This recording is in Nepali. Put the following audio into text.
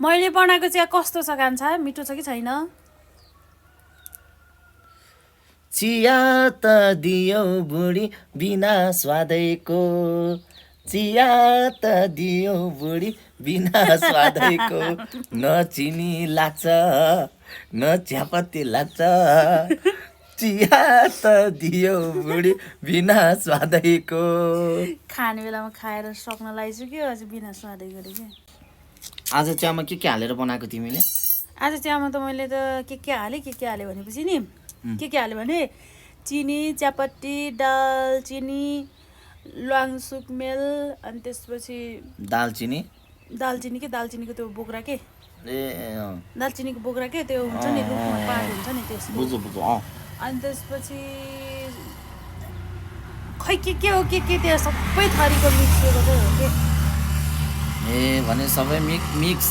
मैले बनाएको चिया कस्तो छ कान्छा मिठो छ कि छैन चिया त दियो बुढी बिना स्वादैको चिया त दियो बुढी बिना स्वादैको न चिनी लाग्छ न चियापत्ती लाग्छ चिया त दियो बुढी बिना स्वादैको खाने बेलामा खाएर सक्न लागिसक्यो अझ बिना स्वादै गरे के आज चियामा के हालेर बनाएको तिमीले आज चियामा त मैले त के हालेँ भनेपछि नि के हालेँ भने चिनी चियापत्ती दालचिनी ल्वाङ सुकमेल अनि त्यसपछि दालचिनीको त्यो बोक्रा के दालचिनीको बोक्रा के त्यो हुन्छ नि रुखमा पात हुन्छ नि त्यसको अनि त्यसपछि खै के हो के त्यो सबै थरीको मिक्स गरेर हो के भने सबै मिक्स